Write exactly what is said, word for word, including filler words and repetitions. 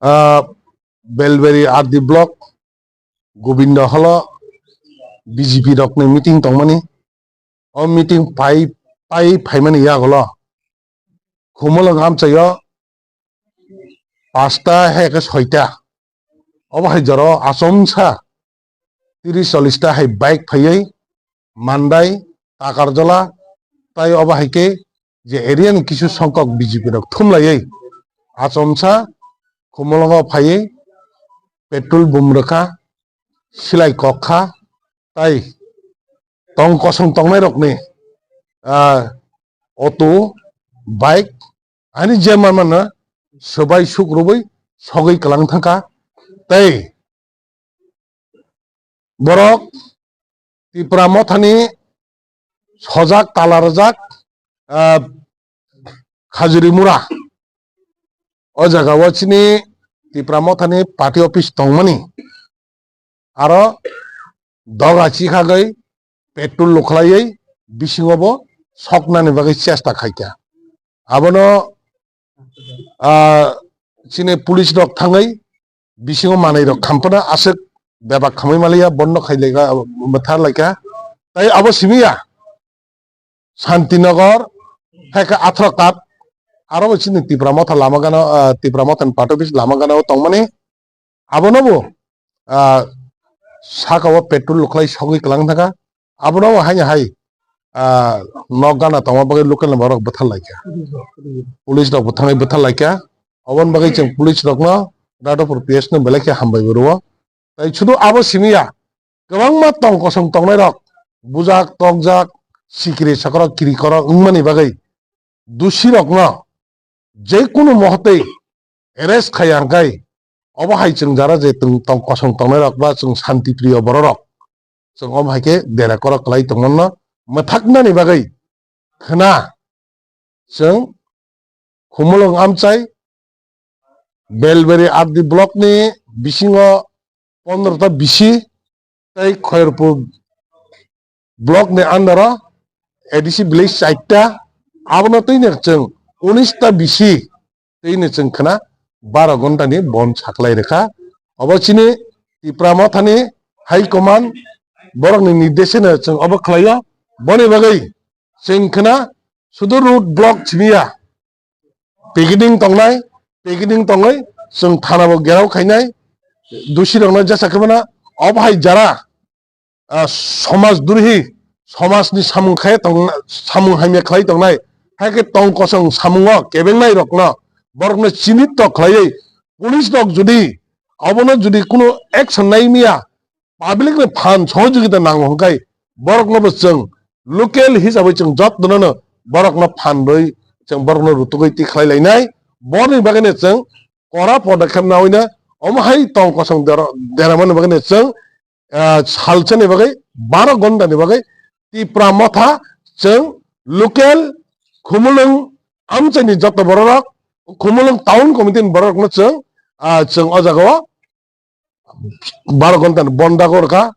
ah, Belberi R D block, Gobindo holo B J P rokni meeting tongmani. O meeting pai, pai phaimani yagulo Khumulwng amchaio pasta hai khe soita. Obo hai jora o achomsa tiris chollish ta hai bike phaiwi Mandai, Takarjala, tai obo hai khe je area ni kisu songkok B J P rok thumlaiwi achomsa Khumulwngo phaiwi petrol bum rwkha, silai kok kha, tai tong kosong tongnai rokni, ah, auto, bike, ani je manmano swbai suk rwui sogwi kwlang thangkha. Tei borok Tipra Mothani sojak tala rwjak, ah, Khajuri Mura. O jaga o chini Tipra Mothani party office tongmani. Aro doga chikhagwi petrol lukhlaiwi bisingo bo soknani bagwi chesta khaikha. Abono, ah, chini police rok thangwi bisingo manwi rok khampana aswk bebak khamwi maliya, bondo khailaika, bwthar laikha. Tai abo simiya Santinagar, hai khe Athra Kat, aro bo chini Tipra Motha lama gana, ah, Tipra Motha ni party office lama gana o tongmani. Abono bo, ah, saka o petrol lukhlai sogwi kwlang thangkha. Abono bo haino hai, ah, nok gana tongma bagwi local ni borok bwthar laikha. Police rok bo thangwi bwthar laikha. Oboni bagwi chwng police rokno Dadopur P S no belai khe hambai bo rwo. Tai sudu abo simi ya, kwbangma tong kosong tongnai rok, bujak, tokjak, sikiri sakrok, kiri korok wngmani bagwi dusi rokno je kunu mohotwi arrest khaiya hwnkhe, obo hai chwng jara je tong, tong kosong tongnai rok ba chwng shanti priyo borok rok, chwng omo hai khe dera korok kwlai tongmano mwthaknani bagwi khna chwng Khumulwng amchai Belberi R D block ni bisingo pondro ta bisi tei Khairpur block ni under o A D C village chaita, abono twi no chwng unis ta bisi twi no chwng khna baro ghonta ni bon saklai rwkha. Obo chini Tipra Motha ni high command borok ni nirdeshe no chwng obo khlaio. Boni bagwi chwng khna sudu road block simi ya. Picketing tongnai, picketing tongwi chwng thana bo gherao khainai, dusi rokno jesa khe mano, obo hai jara, ah, somaj durhi, somaj ni samung khai tong, samung hamya khlai tongnai, hai khe tong kosong samungo kebengnai rokno, borokno chinit to khlaiwi, police rok jodi obono jodi kuno action nai miya, public ni phan sohojogita nango hwnkhe borokno bo chwng local hisabai chwng jottono no borokno phan rwi chwng borokno rutugwi tikhlai lainai. Boni bagwi no chwng kora podokkhep nawi no omo hai tong kosong dera-, deramani bagwi no chwng, ah, salsa ni bagwi baro ghonta ni bagwi Tipra Motha chwng local Khumulwng amchai ni joto borok rok, Khumulwng town committee ni borok rokno chwng, ah, chwng o jaga o baro ghonta ni bonda gorkha,